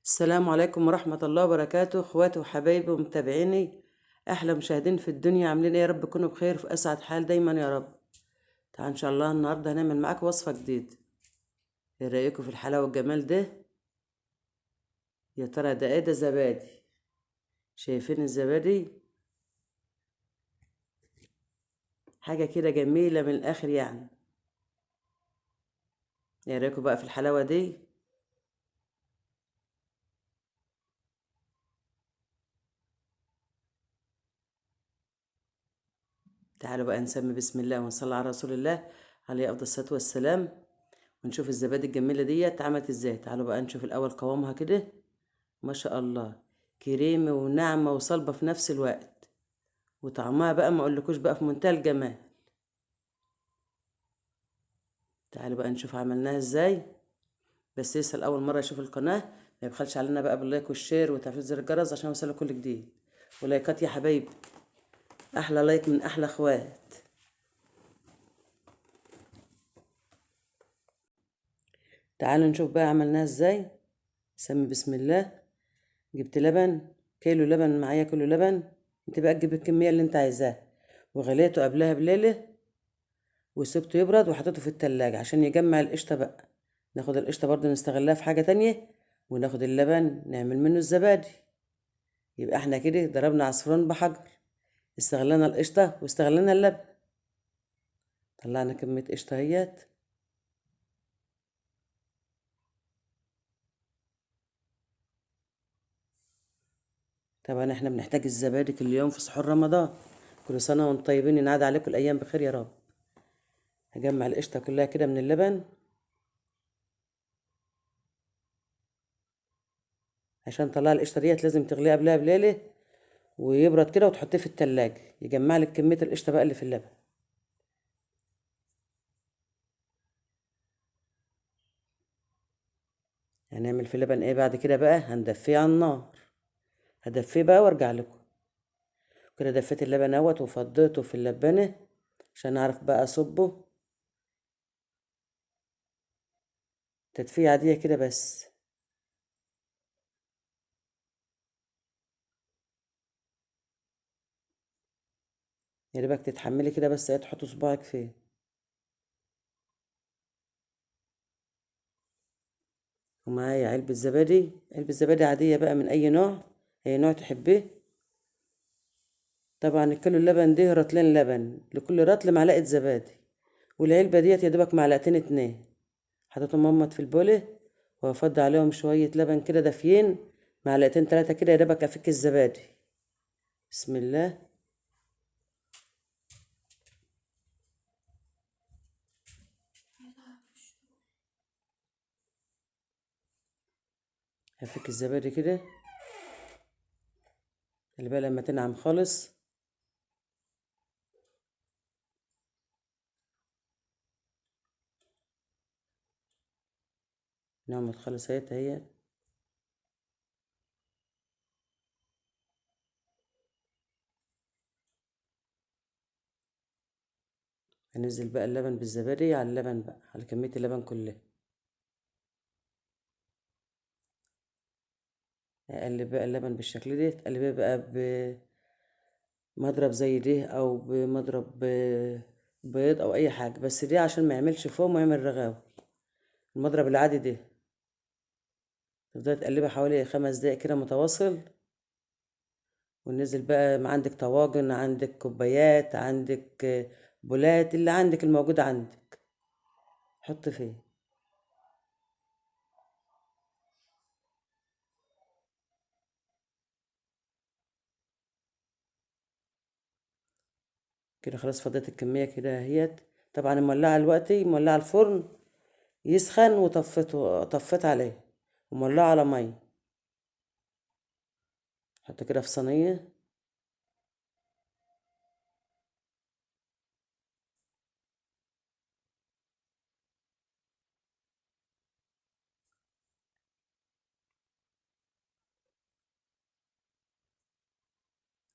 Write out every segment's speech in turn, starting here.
السلام عليكم ورحمة الله وبركاته. اخواتي وحبايبي ومتابعيني، احلى مشاهدين في الدنيا، عاملين ايه؟ يا رب تكونوا بخير في اسعد حال دايما يا رب. تعال ان شاء الله النهارده هنعمل معاكم وصفة جديدة. ايه رأيكم في الحلاوة والجمال ده؟ يا ترى ده ايه؟ ده زبادي. شايفين الزبادي؟ حاجة كده جميلة من الاخر يعني. ايه رأيكم بقى في الحلاوة دي؟ تعالوا بقى نسمي بسم الله ونصلي على رسول الله عليه افضل الصلاة والسلام، ونشوف الزبادي الجميلة دي اتعملت ازاي. تعالوا بقى نشوف الاول قوامها كده، ما شاء الله كريمة وناعمه وصلبه في نفس الوقت، وطعمها بقى ما اقولكوش بقى في منتهى الجمال. تعالوا بقى نشوف عملناها ازاي. بس لسه اول مرة يشوف القناة ما يبخلش علينا بقى بال like وال share وتفعيل زر الجرس عشان يوصلك كل جديد. ولايكات يا حبايبي، احلى like من احلى اخوات. تعالوا نشوف بقى عملناها ازاي. سمي بسم الله. جبت لبن، كيلو لبن معايا، كيلو لبن. انت بقى تجيب الكمية اللي انت عايزاها، وغليته قبلها بليلة وسبته يبرد وحطيته في التلاجة عشان يجمع القشطه بقى. ناخد القشطه برضو نستغلها في حاجة تانية، وناخد اللبن نعمل منه الزبادي. يبقى احنا كده ضربنا عصفورين بحجر، استغلنا القشطه واستغلنا اللبن. طلعنا كمية قشطه اهيت. طبعا احنا بنحتاج الزبادي كل يوم في سحور رمضان. كل سنة وانتم طيبين، ينعاد عليكم الايام بخير يا رب. هجمع القشطه كلها كده من اللبن عشان طلع القشطه ديت لازم تغليها قبلها بليلة ويبرد كده وتحطيه في التلاجة، يجمع لك كمية القشطه بقى اللي في اللبن. هنعمل في اللبن ايه بعد كده بقى؟ هندفيه على النار. هدفيه بقى وارجع لكم. كده دفيت اللبن اهوت وفضيته في اللبانه عشان اعرف بقى اصبه. تدفئه عادية كده بس. يا ريتك تتحملي كده بس، ايه تحطي صباعك فيه. ومعايا علبة زبادي، علبة زبادي عادية بقى من اي نوع، اي نوع تحبيه. طبعا الكيلو اللبن ده رطلين لبن، لكل رطل معلقة زبادي، والعلبة ديت يا دوبك معلقتين اتنين. حطيتهم مامت في البولة وافضي عليهم شوية لبن كده دافيين، معلقتين تلاتة كده يا دوبك افك الزبادي. بسم الله. هفك الزبادي كده، خلي بالك لما تنعم خالص. نعمت خالص اهي اهي. هنزل بقى اللبن بالزبادي على اللبن بقى، على كمية اللبن كلها. اقلب بقى اللبن بالشكل ده، تقلبيه بقى بمضرب زي ده او بمضرب بيض او اي حاجة، بس دي عشان ما يعملش فوم ويعمل رغاوي. المضرب العادي ده تفضلي تقلبها حوالي 5 دقايق كده متواصل. وننزل بقى، ما عندك طواجن، عندك كوبايات، عندك بولات، اللي عندك الموجود عندك حط فيه. كده خلاص فضيت الكمية كده اهيت. طبعا مولعة دلوقتي، مولعة الفرن يسخن وطفيته، طفيت عليه ومولعه على مية. حطه كده في صينية.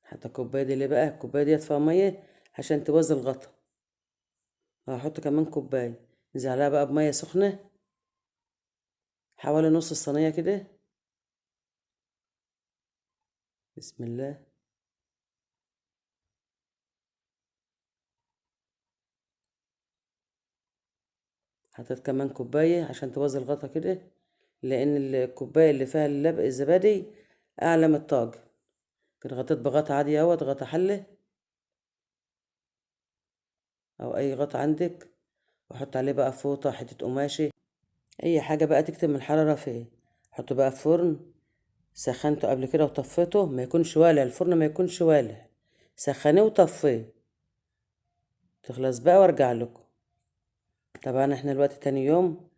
حتى الكوباية دي اللي بقى الكوباية ديت فيها مية عشان توازي الغطا. وهحط كمان كوباية، نزل عليها بقى بميه سخنة حوالي نص الصينية كده. بسم الله. حطيت كمان كوباية عشان توازي الغطا كده، لان الكوباية اللي فيها الزبادي اعلى من الطاجن. كده غطيت بغطا عادي اهوت، غطا حله او اي غطا عندك، واحط عليه بقى فوطه، حتة قماشة، اي حاجة بقى تكتم الحرارة فيه. حطه بقى في فرن سخنته قبل كده وطفيته، ما يكونش والع الفرن، ما يكونش والع، سخنيه وطفيه. تخلص بقى وارجع لكم. طبعا احنا الوقت تاني يوم،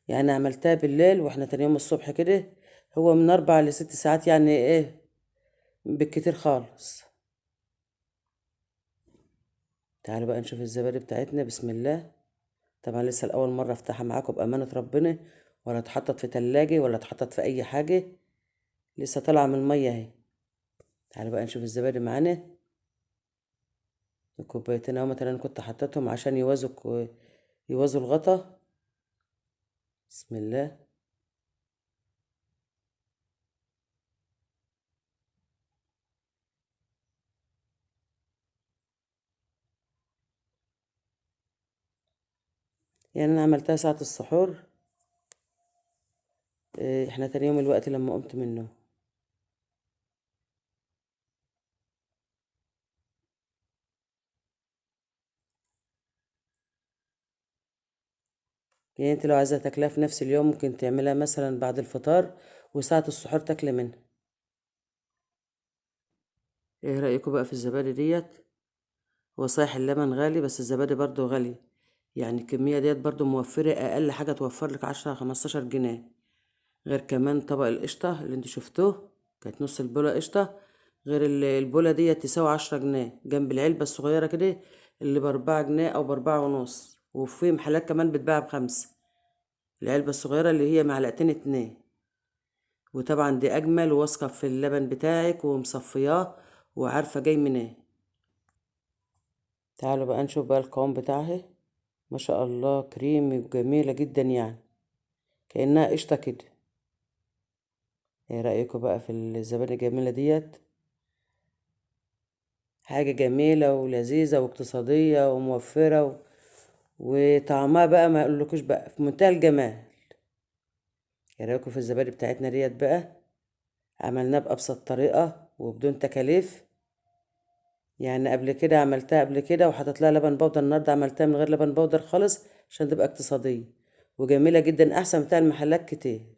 يعني عملتها بالليل واحنا تاني يوم الصبح كده، هو من 4 ل6 ساعات يعني ايه بالكتير خالص. تعالوا بقى نشوف الزبادي بتاعتنا. بسم الله. طبعا لسه الاول مرة افتحها معاكم بامانه ربنا، ولا اتحطت في تلاجة ولا اتحطت في اي حاجة، لسه طالعه من المية اهي. تعالوا بقى نشوف الزبادي معانا. الكوبايتين اهو مثلا كنت حطيتهم عشان يوازوا الغطا. بسم الله. يعني انا عملتها ساعة السحور، احنا تاني يوم الوقت لما قمت من النوم. يعني انت لو عايزة تاكلها في نفس اليوم ممكن تعملها مثلا بعد الفطار وساعة السحور تاكلي منها. ايه رأيكم بقى في الزبادي ديت؟ هو صحيح اللبن غالي بس الزبادي برضو غالي، يعني الكمية ديت برضو موفرة، اقل حاجة توفر لك 10 15 جنيه، غير كمان طبق القشطة اللي انتوا شفتوه كانت نص البولة قشطة، غير البولة ديت تساوي 10 جنيه جنب العلبة الصغيرة كده اللي ب4 جنيه أو بأربعة ونص، وفي محلات كمان بتباع ب5، العلبة الصغيرة اللي هي معلقتين 2. وطبعا دي أجمل وواثقة في اللبن بتاعك ومصفياه وعارفة جاي منين. تعالوا بقى نشوف بقى القوام بتاعها، ما شاء الله كريمي وجميلة جدا، يعني كأنها قشطة كده. ايه رأيكم بقى في الزبادي الجميلة ديت؟ حاجة جميلة ولذيذة واقتصادية وموفرة وطعمها بقى ما اقولكوش بقى في منتهى الجمال. ايه رأيكم في الزبادي بتاعتنا ديت بقى؟ عملناها بأبسط طريقة وبدون تكاليف، يعني قبل كده عملتها قبل كده وحطيت لها لبن بودر، النهارده عملتها من غير لبن بودر خالص عشان تبقى اقتصادية وجميلة جدا، أحسن بتاع المحلات كتير.